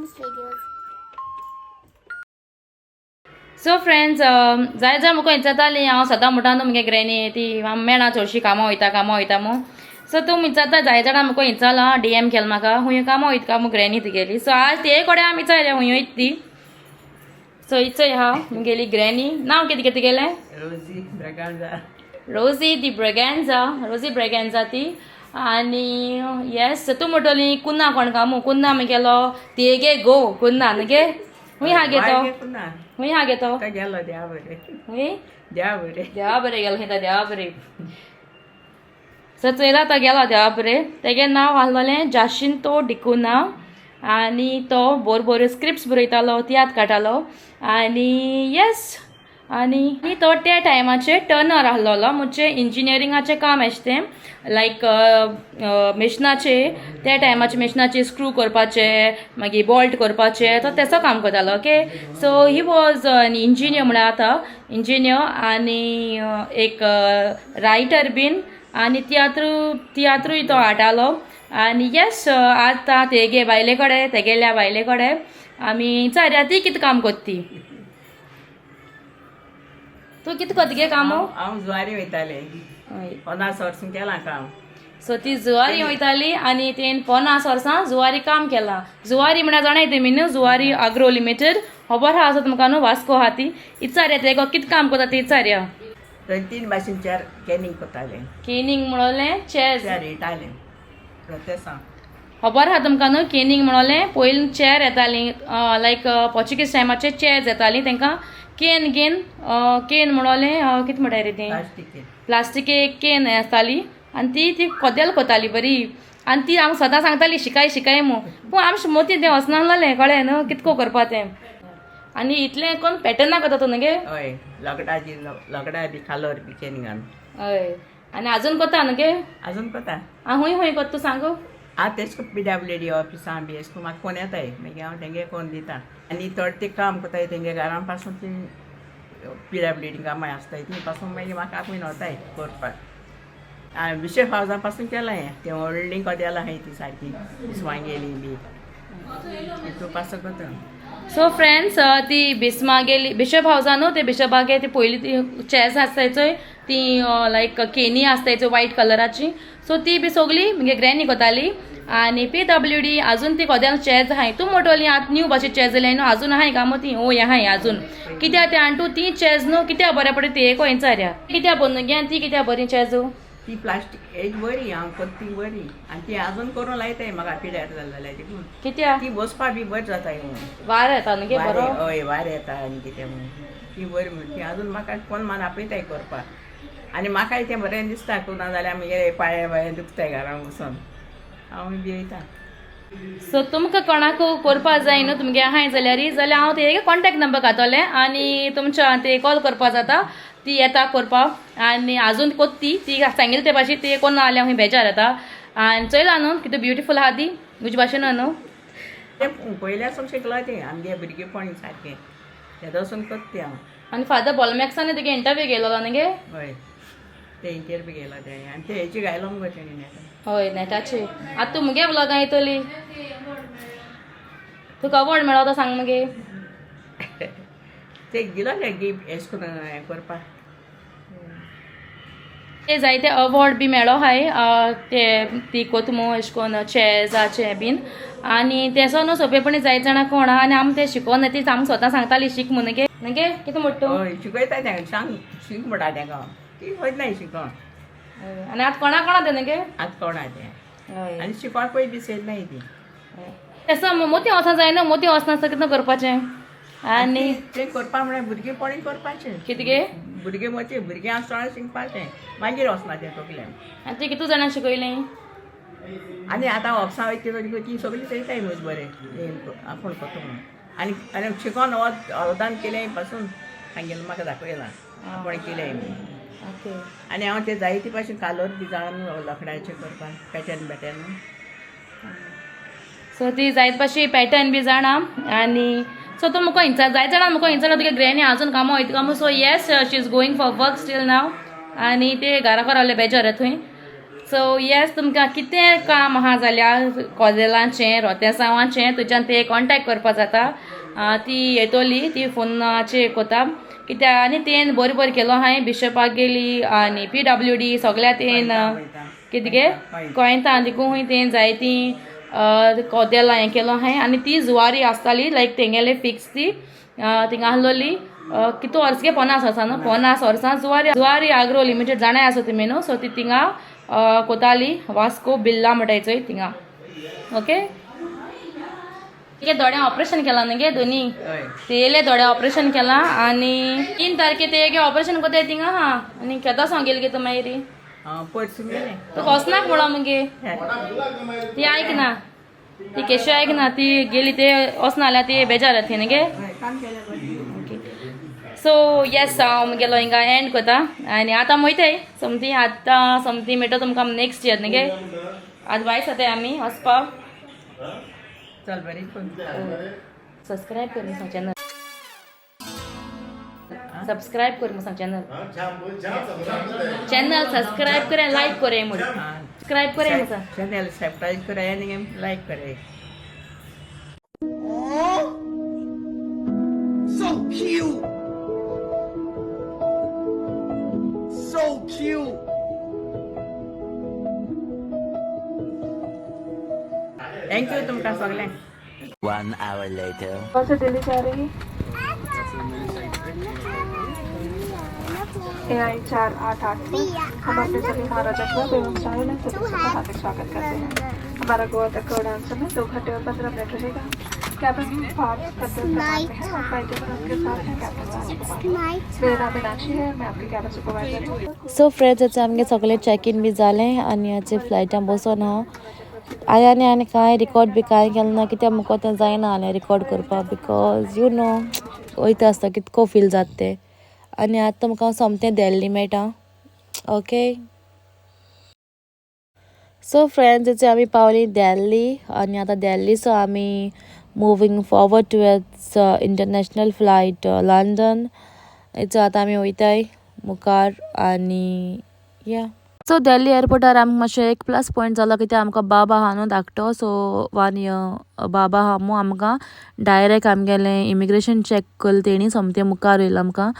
dance videos. So friends, जाय जाय म्हाका विचारताली, हांव सदां म्हणटा न्हू मुगे ग्रॅनी ती आमी मेळना चडशीं, कामां वयता, कामां वयता मू. सो तूं विचारता, जाय जाणां म्हाका विचारलां, डीएम केला म्हाका, हुंय कामां वयता का मू ग्रॅनी तुगेली. सो आज ते कडेन आमी विचारया हुंय वयता ती. सो इचय हा मुगेली ग्रॅनी. नांव कितें कितें तुगेलें? रोजी ब्रगांजा. रोजी दी ब्रेगेन्जा, रोजी ब्रेगेन्जा ती. आनी येस, तूं म्हणटली कुन्ना कोण का मू. कुन्ना मुगेलो तेगे गो कुन्ना न्हू गे. खूंय हा गे तो? कुन्ना. खूंय हा गे तो? तो गेलो देवा बरे. खूंय? देवा बरे. देवा बरें गेलो खंय, देवा बरें. सो चोयला, तो गेलो देवा बरें. तेगे नांव आसलोलें जाशिंतो डिकुना आनी तो बऱ्यो बऱ्यो स्क्रिप्ट्स बरयतालो, तियात्र काडटालो. आनी येस, आनी तो त्या टायमाचेर टर्नर आसलोलो, म्हणजे इंजिनियरिंगाचें काम आशिल्लें तें, लायक मिशनाचे, त्या टायमाचे मिशनाचे स्क्रू करपाचे, मागीर बॉल्ट करपाचे, तो तेचो काम करतालो. Okay, so he was an engineer, म्हळ्यार आतां इंजिनियर आनी एक रायटर बीन आनी तियात्रूय तो हाडटालो. आनी येस, आतां तेगे बायले कडेन, तेगेल्या बायले कडेन आमी विचारया ती कितें काम करता ती. तूं कितें करता गे काम? हांव जुवारी वयतालें. 50 वर्सां केलां काम. सो ती जुवारी वयताली आनी तेणें 50 वर्सां जुवारी काम केलां. जुवारी म्हळ्यार जाणाय तुमी न्हू, जुवारी आग्रो लिमिटेड खबर आहा आसा तुमकां न्हू, वास्को आहा ती. इचारया तेगो कितें काम करता ती इचारया. थंय तीन भाशेन चेर कॅनिंग करतालें. केनिंग म्हणलें चेर्स. चेर हिटालें तेसां. खबर आहा तुमकां न्हू, केनिंग म्हणलें पयलीं चेर येताली, लायक पोर्चुगीज टायमाचे चेर्स येताली, तांकां केन घेन, केन म्हणलें कितें म्हणटाय रे तें? प्लास्टीक. प्लास्टीक एक केन आसताली आनी ती ती कोदेल कोताली बरी. आनी ती आमकां सदां सांगताली, शिकाय शिकाय म्हूण, पूण आमचे मोती तें वचनासलें, कळ्ळें न्हू कितको करपा तें. आनी इतलें कोण पॅटर्ना करता तूं न्हू गे? हय, लोकडाची, लोकडा बी खालोर बी कॅनिंगान. हय, आनी अजून करता न्हू गे? अजून करता. आं, खूंय खूंय करता तूं सांगू. आतां तेश कोन पीडब्ल्यूडी ऑफिसां बी एश कोन म्हाका फोन येताय, मागीर हांव तेंगे कोन दिता. आनी थोडे ते काम करताय तेंगे घरां पासून, ती पीडब्ल्यूडी कामां आसताय ती पासून मागीर म्हाका आपूण वताय करपाक. हांवें बिशप हावजा पासून केलां हें, तें व्हडलीं कदेलां आहाय ती सारकी बिस्वांगेली बी, तितू पासून करता. सो फ्रेंड्स, ती बिस्मा गेली बिशप हावजा न्हू, ते बिशपागे ती पयलीं ती चेर्स आसताय चोय, ती लायक केनी आसताय चोय वायट कलराची, सो ती बी सगळी मुगे ग्रॅनी कोताली. आनी पीडब्ल्यूडी अजून ती कोदेल चेर्स आहाय. तूं मोटोली आतां न्यू भाशे चेर्स जाल्यार न्हू, अजून आहाय काय ती? ओय, आहाय अजून. कित्याक ते आनी तूं ती चेर्स न्हू कित्याक बरें पडटा ती एक विचारया, कित्याक बरी न्हू गे आनी ती कित्याक बरी चेर्स? ती प्लास्टीक एक बरी, हांव करता ती बरी आनी ती अजून करूंक लायताय म्हाका पिड्यार जालें जाल्यार तितून. कित्याक? ती बसपा बी बरी जाताय म्हणून. वार येता न्हू गे बरो? हय, वारें येता आनी कितें म्हणून ती बरी म्हणून ती अजून म्हाका कोण मान आपयताय करपाक. आनी म्हाकाय तें बरें दिसता, ना जाल्यार मागीर पांये बाये दुखताय घरान बसून, हांव बी वयता. सो तुमकां कोणाक करपा जाय न्हू, तुमगे आहाय जाल्यार हांव ते कॉन्टेक्ट नंबर घातोलें आनी तुमच्या ते कॉल करपा जाता. ती येता करपाक आनी अजून कोत्ती ती सांगिल्ले ते भाशेन. ती कोण ना जाल्यार खंय बेजार येता. आनी चोयला न्हू कितें ब्युटिफूल आहा ती म्हजे भाशेन न्हू. तें पयल्यासून शिकलां तें, आमगे भुरगेपण सारकें तेदोसून करता तें हांव. आनी फादर बॉलमॅक्सानी तुगे इंटरव्यू घेयलो न्हू गे? हय, ते इंटरव्यू घेयला तेणी आनी ते हेची गायलो मुगो तेणी नेटा. हय, नेटाचे. आतां तूं मुगे व्लॉगां येतली, तुका अवॉर्ड मेळो तो सांग मगे. ते दिलो गिफ्ट एश करून हें करपाक. ते जायते अवॉर्ड बी मेळो हाय ते ती कोत मू एशें कोन्न चॅर्साचे बीन. आनी तेसो न्हू सोंपेपणी जायत जाणां कोण आहा आनी आमी तें शिकोन ती आमकां स्वता सांगताली शीक म्हूण गे, न्हू गे, कितें म्हणटा तूं? हय, शिकयता तेंका, सांग शीक म्हणटा तेंका, ती वयताय शिकोन. आनी आतां कोणा कोणा तें न्हू गे? आतां कोणा तें. हय. आनी शिकोवपाक पयलीं दिसत नाय ती. तेसो मोती वचों जायना, मोती वचना कितें करपाचें आनी तें करपा म्हळ्यार भुरगेपणी करपाचें. कितें गे? भुरगे मोचे भुरगें आसतना शिकपाचें, मागीर वचना तें तकल्यान. आनी तुवें कितू जाणांक शिकयलें? आनी आतां ऑफिसां वयता ती सगळीं चोयताय म्हज बरें आपूण करता म्हणून. आनी आनी शिकोन अर्दान केलें पासून सांगेलें म्हाका दाखयलां आपूण केलें म्हणून. ओके. आनी हांव ते जायते भाशेन कालोर बी जाण लांकडाचें करपाक, पॅटर्न बॅटर्न. सो ती जायत भाशे पॅटर्न बी जाणा. आनी सो तूं म्हाका हिंचा जायत जाणां म्हाका हिंचा तुगे ग्रॅनी अजून कामां वयता कामां. So yes, she is going for work still now. आनी ते घरा रावले बेजार थंय. सो येस, तुमकां कितें काम आहा जाल्यार कॉदेलांचें, रोतेसांवाचें, तुज्यान ते कॉन्टेक्ट करपा जाता. ती येतोली, ती फोनाचेर कोता कित्याक. आनी तेन बरें बरें केलो हांवें बिशपाक गेली आनी PWD सगळ्या तेन कितें गे कोयंता देखून खूंय तेन जायतीं कदेलां हें केलो हांवें. आनी ती जुवारी आसताली, लायक तेंगेले फिक्स ती थिंगा आहलोली कितू वर्स गे, 50 वर्सां न्हू, 50 वर्सां जुवारी, जुवारी आग्रो लिमिटेड जाणाय आसा तुमी न्हू. सो ती थिंगा कोताली, वास्को बिल्ला म्हणटाय चोय थिंगा. ओके, तुगे दोळ्यां ऑपरेशन केलां न्हू गे दोनी? तेले दोळ्या ऑपरेशन केलां आनी 3 तारखे ते ऑपरेशन कोताय थिंगा आहा. आनी केदो सांग गेली गे तूं मागीर? तूं वचनाक म्हणलो मगे, ती आयकना, ती केशी आयकना, ती गेली ते वचना जाल्यार ती बेजार जाता न्ही गे. सो येस, हांव मुगेलो हिंगा एंड करता आनी आतां वयताय सोमती, आतां सोमती मेळटा तुमकां नेक्स्ट इयर न्ही गे. आतां भायर जाताय आमी वचपाक. चल बरी. सबस्क्रायब कर सांग चॅनल, सबस्क्रायब कर सांग चॅनल, चॅनल सबस्क्रायब करे, लायक करे म्हण, सबस्क्रायब करे सांग. चॅनल सबस्क्रायब करे आनी लायक करे. So cute. So cute. Thank you तुमकां सगळ्यांक. 1 hour later. कौन से दिल्ली जा रही AI 488 पर हम अपने सभी महाराजा क्लब एवं स्टार सदस्यों का हार्दिक स्वागत करते हैं. हमारा गोवा तक का उड़ान समय 2 घंटे और 15 मिनट रहेगा. कैबिन पार्क कर्तव्य में है और फ्लाइट के साथ है कैप्टन राजकुमार. मेरा नाम मीनाक्षी है, मैं आपकी कैबिन सुपरवाइजर हूँ. सो फ्रेंड्स, आतां आमगे सगळें चॅक इन बी जालें आनी आतां फ्लायटान बसोन हांव. आनी आनी कांय रिकॉर्ड बी कांय केलें ना, कित्याक म्हाका तें जायना जालें रिकॉर्ड करपाक, because you know वयता आसता कितको फील जाता तें. आनी आतां तुमकां सोमतें दिल्ली मेळटा. ओके, सो फ्रेंड्स, आमी पावली दिल्ली आनी आतां दिल्ली सो आमी moving forward towards international flight London. हेचो आतां आमी वयताय मुखार. आनी या, सो दिल्ली एअरपोर्टार आमकां मातशें एक प्लस पॉयंट जालो, कित्याक आमकां बाबा आहा न्हू धाकटो. सो 1 इयर बाबा आहा मू, आमकां डायरेक्ट आमगेलें इमिग्रेशन चॅक केलें तेणी, सोमतें मुखार येयलें आमकां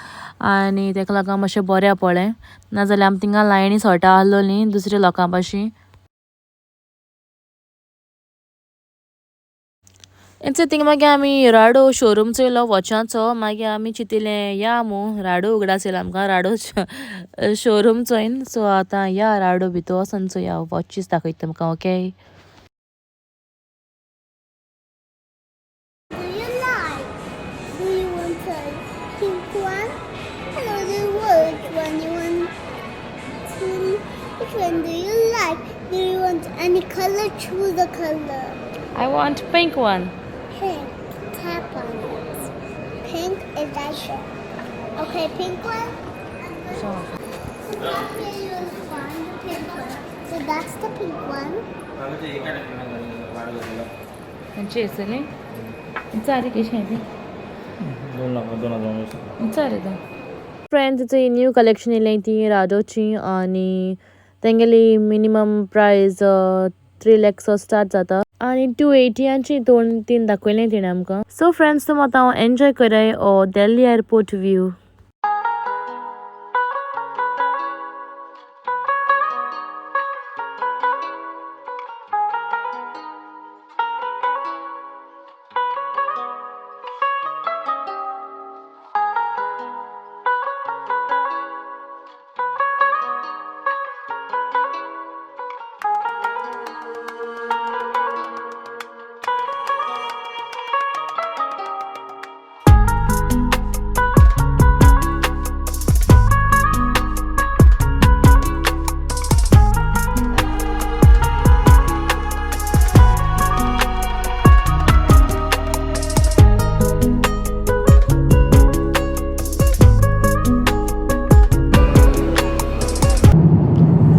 आनी तेका लागून मातशें बरें पडलें. नाजाल्यार आमी थिंगा लायनी सोडटा आहलोलीं दुसऱ्या लोकां भाशेन. एन्से थिंगा मागीर आमी राडो शोरूम चोयलो वॉचाचो. मागीर आमी चिंतिलें या मू राडो उगडास येयलो आमकां राडो शोरूम चोयन. सो आतां या राडो भितर वचोन चोया, वॉचीस दाखयता तुमकां. Okay. Do you like? Do you want a pink one? Hello, the which one you want? To, which one do you like? Do you want any color? Choose a color. I want pink one. Pink. Tap on it. Pink is like it. Okay, pink one. So that's where you'll find the pink one. So that's the pink one. खंयची आसा न्ही? विचार कशें ती. 2 लाख 2000. विचार येता. Friends, new collection येयलें ती राडोची आनी तेंगेली मिनिमम प्रायस 3 लॅक्स स्टार्ट जाता आनी 280यांची 2-3 दाखयलें तेणें आमकां. सो फ्रेंड्स, तुमी आतां एन्जॉय कराय हो दिल्ली एअरपोर्ट व्यू.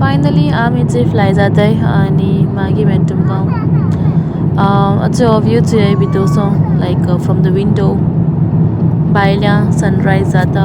फायनली आमी जे फ्लाय जाताय आनी मागीर मेळटा तुमकां. आतां हो व्यू चोय भितर so, like from the window भायल्या सनरायज जाता.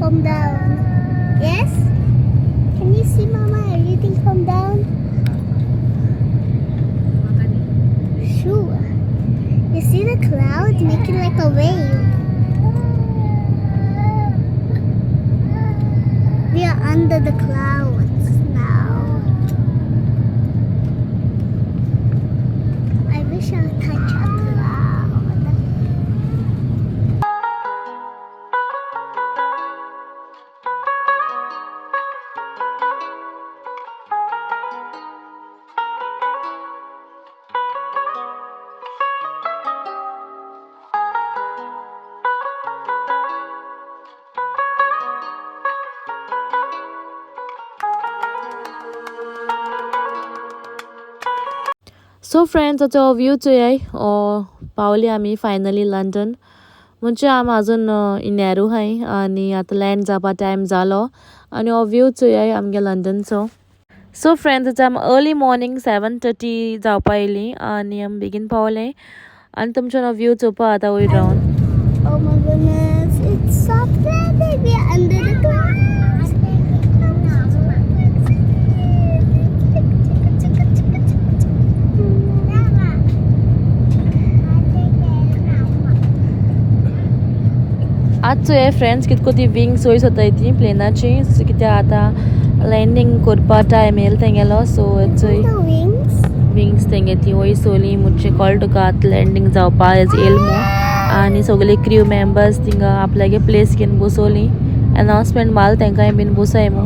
Come down. Yes? Can you see, Mama, everything come down? Sure. You see the clouds making like a wave. We are under the clouds now. I wish I could touch a cloud. So friends, आतां हो view चोयाय. पावली आमी finally London. म्हणजे आमी अजून इनेरू हाय आनी आतां land जावपा टायम जालो आनी हो व्यू चोयाय आमगे लंडनचो. सो फ्रेंड्स, आतां आमी अर्ली मॉर्निंग 7:30 जावपा येयली आनी आमी बेगीन पावले आनी तुमच्यान हो व्यू चोवपा आतां वयर रावन. Oh my goodness, it's soft landing. We are under the clouds. I'm so excited. आज चोय फ्रेंड्स, कितको ती विंग्स वयर सोताय ती प्लेनाची, कित्याक आतां लँडींग करपा टायम येयलो तेंगेलो. सो चोय The wings. Wings तेंगे ती वयर सोली मुटचे कळटा तुका आतां लँडींग जावपा येयल मू. आनी सगळे क्रू मेंबर्स थिंगा आपल्यागे प्लेस घेवन बसोली. अनावन्समेंट मारला तेंकांय बीन बसय मू.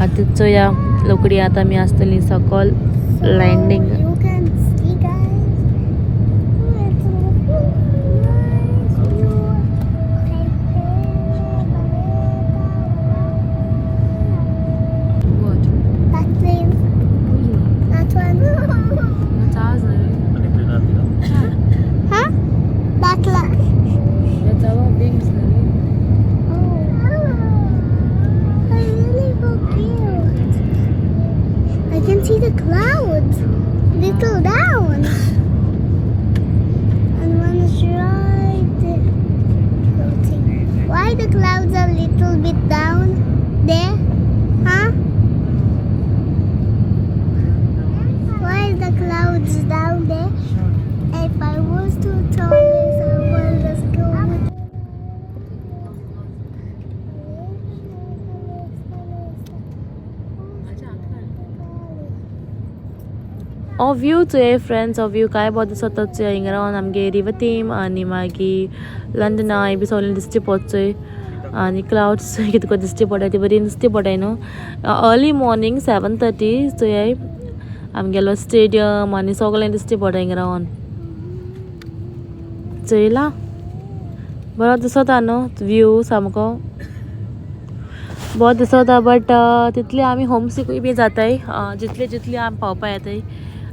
आतां चोया रोकडी आतां आमी आसतली सकल landing. You can see, guys. It's a nice view. That plane. That one. Huh? That one. Oh. I really go cute. I can see the clouds little down. And one is right there floating. Why the clouds are little bit down there? Huh? Why the clouds down there? If I was too tall, I will just go with. हो view चोय friends, हो view काय बरो दिसता चोय. हिंगा रावन आमगे रिवर थेम आनी मागीर लंडनाय बी सगळें दिश्टी पडटा चोय. आनी क्लाउड्स कितको दिश्टी पडटा ती बरी दिश्टी पडटाय न्हू. अर्ली मॉर्निंग 7:30 चोयाय आमगेलो स्टेडियम आनी सगळें दिश्टी पडटा हिंगा रावन. चोयला बरो दिसता न्हू व्यू, सामको बरो दिसता. बट तितले आमी होमसिकूय बी जाताय, जितले जितले आमी पावपा येताय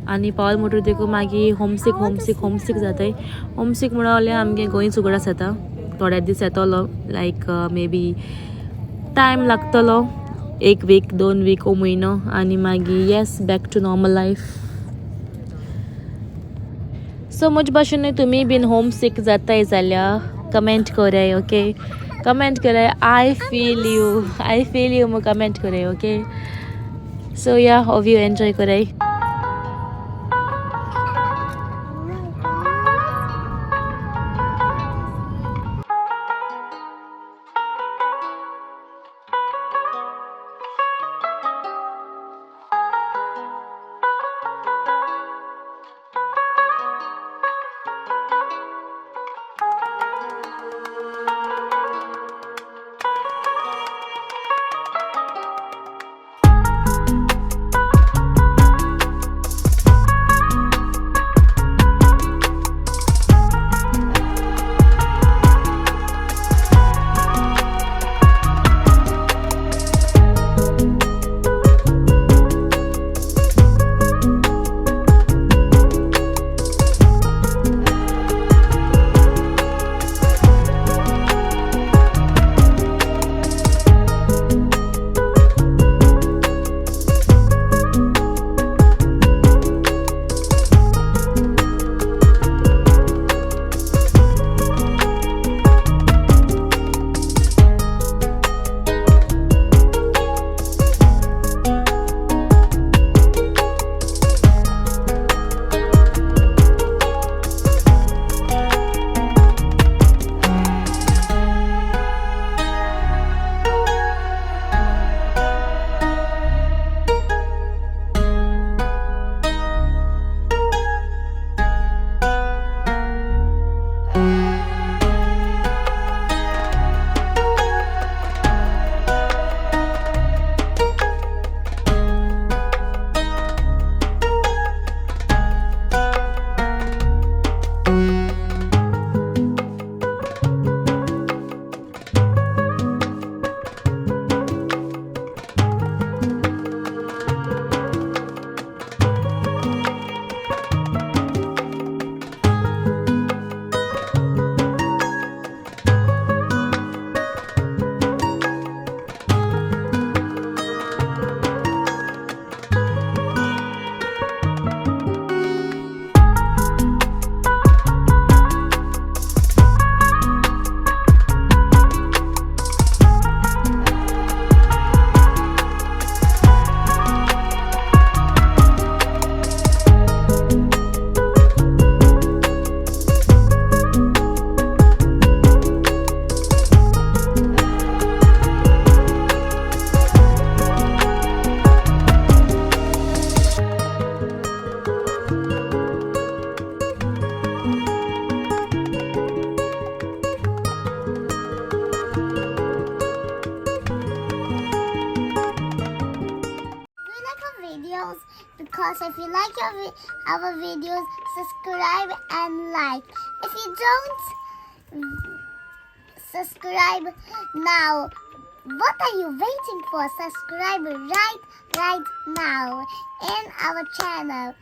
आनी पावल मोटर देखून मागीर होमसीक होमसीक होमसीक जाताय. होमसीक म्हणल्यार आमगे गोंयच उगडास येता. थोडे दीस येतलो, लायक मे बी टायम लागतलो 1 वीक 2 वीक ओ म्हयनो आनी मागीर yes back to normal life. So म्हजे भाशेन तुमी बीन होमसीक जाताय जाल्यार कमेंट कराय, ओके? कमेंट कराय I feel you, I feel you म्हूण कमेंट कराय, ओके? सो या हो व्यू एन्जॉय कराय. videos, because if you like our videos, subscribe and like. If you don't subscribe now, what are you waiting for? Subscribe right now in our channel.